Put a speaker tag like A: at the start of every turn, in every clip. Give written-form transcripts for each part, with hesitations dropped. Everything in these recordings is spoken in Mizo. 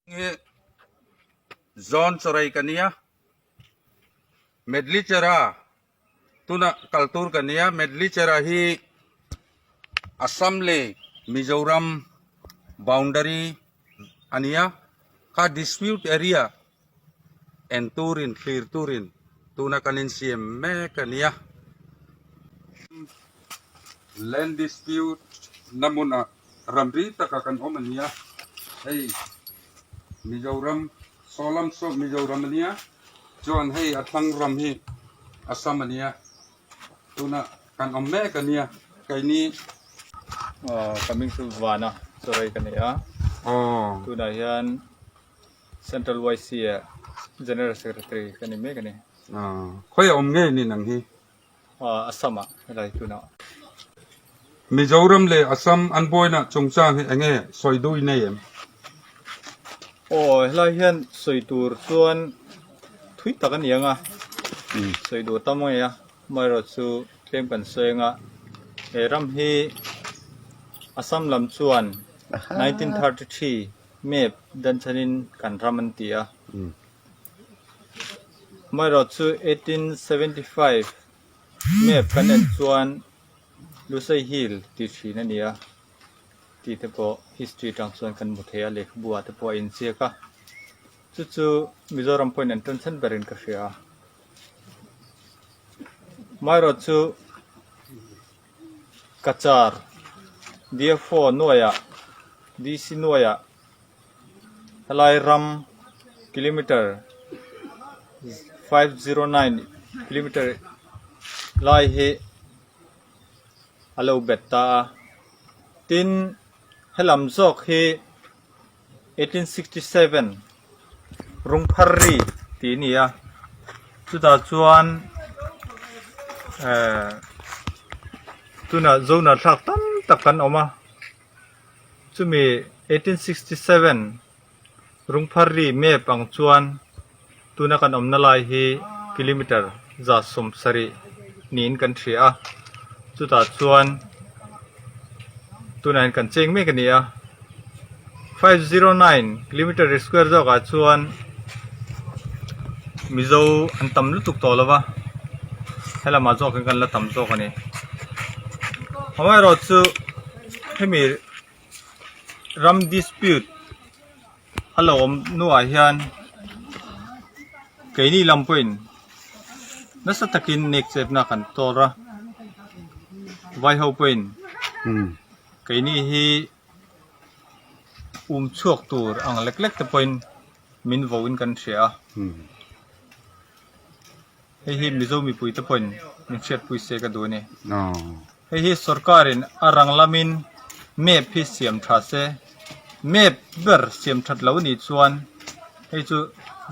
A: Hi John Chawrei ka nia, Medlichera tuna kal tur ka nia, Medlichera hi Assam leh Mizoram boundary a nia, kha dispute area en turin thlir turin tuna kan insiam mek a nia. Land dispute na hmunah Ramri taka kan awm a nia, hei Mizoram saw lam saw Mizoram a nia, chuan hei a thlang ram hi Assam a nia, tunah kan awm mek a nia, keini.
B: Aw ka hming chu Vana Chawrei ka ni a, tunah hian Central YC ah General Secretary ka ni mek a ni.
A: Khawi a awm ngei ni nang hi?
B: Assam ah helai tunah.
A: Mizoram leh Assam an buaina chungchang hi enge sawi dui nei em?
B: Aw helai hian sawi tur chuan thui tak a ni ang a, sawi duh tam ngei a, amaherawh chu tlem kan sawi ang a, he ram hi Assam lam chuan 1933 map dan chhanin kan ram an ti a. Amaherawh chu 1875 map kan en chuan Lusei Hill tih thin a ni a tih te pawh history atang chuan kan hmu thei a lehkhabu ah te pawh a inziak a chu chu Mizoram pawhin an tan chhan berin ka hria a amaherawh chu Cachar DFO nuaiah DC nuaiah Helai ram kilometer 509 kilometer lai hi a lo bet ta a tin helam zawk hi 1867 Rungpharri tih a ni a chutah chuan ehh tunah zona thlak tam tak kan awm a. Chumi 1867 Rungpharri map ang chuan tuna kan awmna lai hi kilometer 70 niin kan hria a, chutah chuan tunah hian kan cheng mek a ni a, 509 kilometer square zawkah chuan Mizo an tam lutuk tawh lo va, helamah zawk hian kan la tam zawk a ni. Amaherawhchu. Hemi ram dispute a lo awm hnuah hian keini lam pawhin nasa takin nek chepna kan tawr a vai ho pawhin keini hi um chhuak tur ang lek lek te pawhin min vawiin kan hria a. Hei hi Mizo mipui te pawhin min hriatpui se ka duh a ni. Hei hi sorkarin a rang lamin map hi siam tha se, map ber siam that lo nih chuan hei chu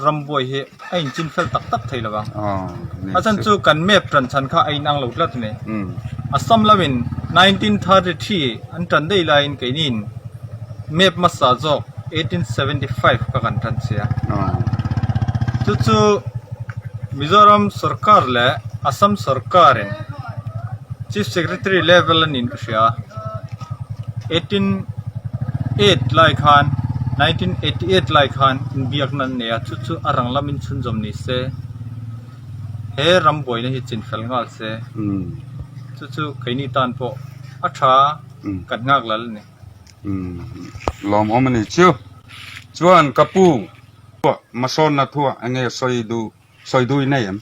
B: rambuai hi a inchin fel tak tak thei lo ang. A chhan chu kan map tan chhan kha a inang lo tlat a ni. Assam lamin 1933 an tan daih laiin keiniin map hmasa zawk 1875 kha kan tan si a. Chu chu Mizoram sorkar leh Assam sorkarin Chief Secretary level a niin ka hria a, 18 eight lai khan 1988 lai khan inbiakna an nei a, chu chu a rang lamin chhunzawm ni se he ram buaina hi chinfel nghal se chu chu keini tan pawh a tha kan nghak lal a ni.
A: Lawmawm a ni chu. Chuan ka pu Masawnna thuah enge sawi duh sawi duh i nei em?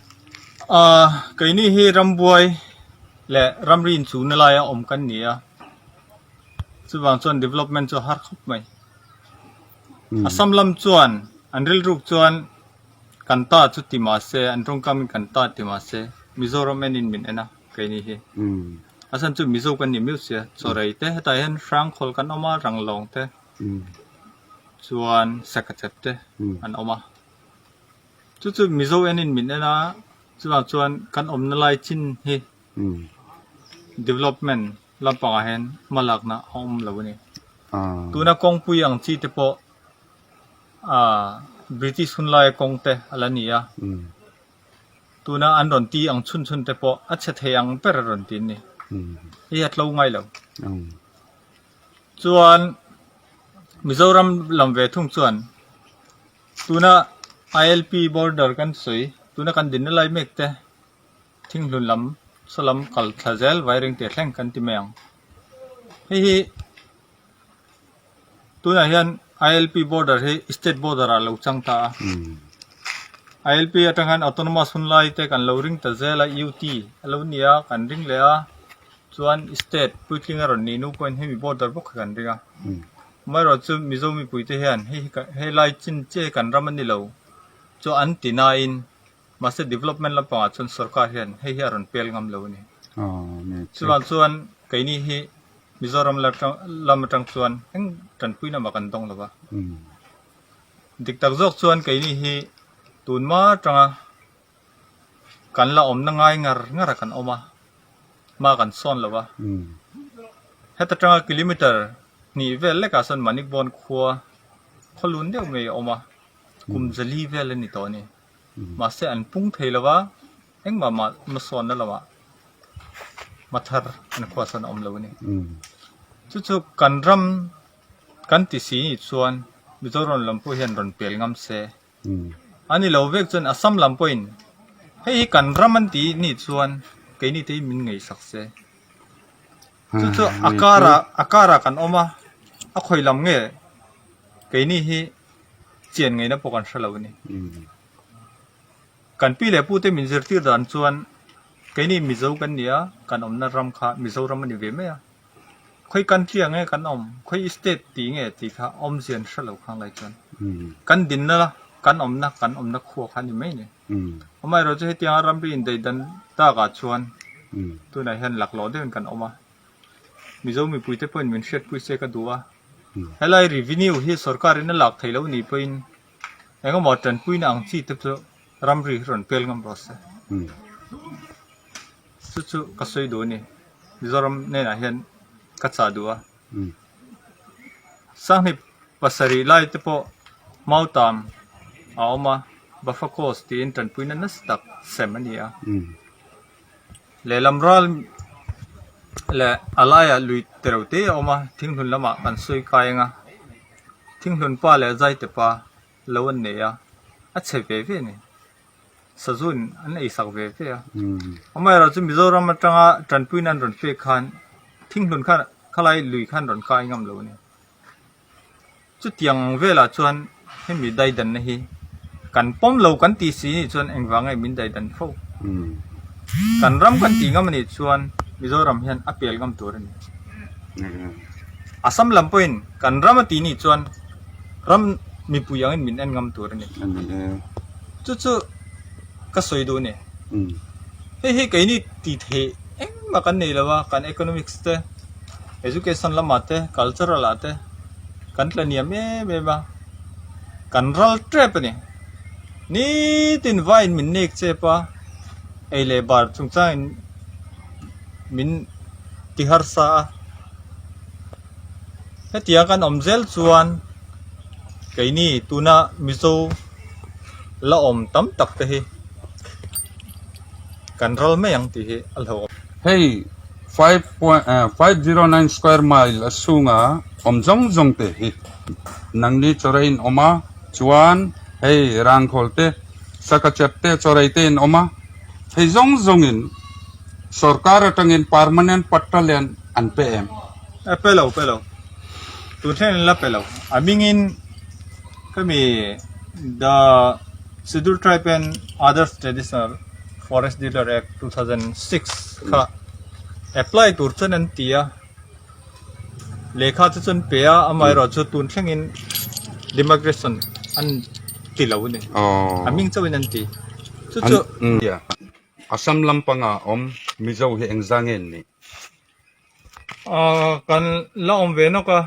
B: Keini hi rambuai leh ramri inchhungna laia awm kan ni a, chuvang chuan development chu a har khawp mai. Assam lam chuan an rilruk chuan kan ta chu ti mah se, an tawngkamin kan ta ti mah se, Mizoram enin min en a keini hi. A chhan chu Mizo kan ni miau sia, chawrei te hetah hian Hrangkhawl kan awm a, Ranglawng te chuan Sakachep te an awm a. Chu chu Mizo enin min en a, chuvang chuan kan awmna lai chin hi development lampangah hian hma lakna a awm lo a ni. Tuna kawngpui ang chi te pawh ah British hun laia kawng te a la ni a, tuna an rawn ti ang chhun chhun te pawh a chhe thei ang ber a rawn ti a ni. Hei a tlo ngai lo. Chuan Mizoram lam ve thung chuan. Tuna ILP border kan sawi tuna kan dinna lai mek te thinghlun lam saw lam kal thla zel vairing tih thleng kan ti mai ang. Hei hi tunah hian ILP border hi state border ah lo chang ta a. ILP atang hian autonomous hun lai te kan lo ring ta zel a UT a lo ni a kan ring leh a chuan state puitling a rawn nih nu pawhin hemi border bawk hi kan ring a. Amaherawhchu Mizo mipuite hian hei hi helai chin che kan ram a ni lo chu an ti nain mahse development lampangah chuan sorkar hian hei hi a rawn pel ngam lo a ni. Chuvang chuan keini hi Mizoram lam atang chuan eng tanpui lamah kan dawng lo va. Dik tak zawk chuan keini hi tun hma atanga kan la awmna ngai ngar ngar a kan awm a, hma kan sawn lo va. Heta tanga kilometer hnih vel lekah sawn Manikbawn khua khawlun deuh mai a awm a, kum zali vel a ni tawh a ni. Mahse an pung thei lo va, engmah mah hmasawnna lamah hmathar an khua sawn a awm lo a ni. Chu chu kan ram kan ti si nih chuan Mizoram lam pawh hian rawn pel ngam se. A ni lo vek chuan Assam lam pawhin hei hi kan ram an tih nih chuan keini te hi min ngaihsak se. Chu chu a karah a karah kan awm a, a khawi lam nge keini hi chian ngeina pawh kan hre lo a ni. Kan pi leh pute min zirtir dan chuan keini Mizo kan ni a, kan awmna ram kha Mizoram a ni ve mai a. Khawi country ah nge kan awm, khawi state tih nge tih kha awmzia an hre lo khang lai chuan kan dinna kan awmna kan awmna khua kha a ni mai a ni. Amaherawhchu hetianga ramri indaihdan takah chuan tunah hian laklawh deuhin kan awm a, Mizo mipuite pawhin min hriatpui se ka duh a, helai revenue hi sorkarin a lak theih loh nih pawhin engemaw tanpuina ang chi te chu ramri hi rawn pel ngam rawh se. Chu chu ka sawi duh a ni. Mizoram hnenah hian ka chah duh a. Sanghnih pasarih lai te pawh Mautam a awm a, Bafakos tiin tanpuina nasa tak sem a ni a. Lehlam ral leh a laiah lui tereuh te a awm a, thinghlun lamah kan sawi kai ang a. Thinghlun pa leh zaite pa lo an nei a, a chhe ve ve a ni. Sazun an ei sak ve ve a. Amaherawhchu chu Mizoram atanga tanpuina an rawn pek khan thinghlun khan khalai lui khan rawn kai ngam lo a ni. Chutiang ang velah chuan hemi daidanna hi kan pawm lo kan tih si nih chuan engvang nge min daidan fo? Kan ram kan tih ngam a nih chuan Mizoram hian a pel ngam tur a ni. Assam lam pawhin kan ram a tih nih chuan ram mipui angin min en ngam tur a ni. Chu chu ka sawi duh a ni. Hei hi keini tih theih engmah kan nei lo a, kan economics te, education lamah te, cultural ah te kan tla hniam em em a, kan ral tep a ni. Nitin vaiin min nek chep a, ei leh bar chungchangin min ti harsa a. Hetiang kan awm zel chuan keini tuna Mizo la awm tam tak te hi kan ral mai ang tih hi a hlauhawm.
A: Hei 5.509 square mile a chhunga awm zawng zawng te hi nangni chawrei in awm a, chuan hei Rangkhawl te, Sakachep te chawrei te in awm a, hei zawng zawng in Sorkar atangin permanent patta lian an pe em?
B: E pe lo, pe lo. Tun thleng in la pe lo. A hmingin khami The Scheduled Tribe and Others Traditional Forest Dealer Act 2006 kha apply tur chuan an ti a. Lehkha chu chuan pe a, amaherawhchu tun thlengin demarcation an ti lo a ni. A hming chauhin an ti. Chu chu.
A: Assam lampanga awm Mizo hi engzah nge an nih?
B: Aaa kan la awm ve nawk a,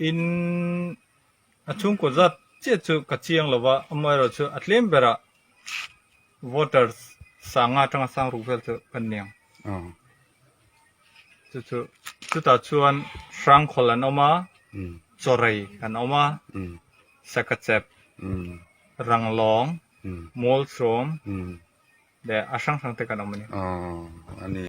B: in a chhungkaw zat chiah chu ka chiang lo va, amaherawhchu a tlem berah voters sanga atanga sang ruk vel chu kan ni ang. Chu chu chutah chuan Hrangkhawl an awm a, Chawrei an awm a, Sakachep, Ranglawng, Mawlsawm leh a hrang hrang te kan awm a ni.
A: Aw a ni.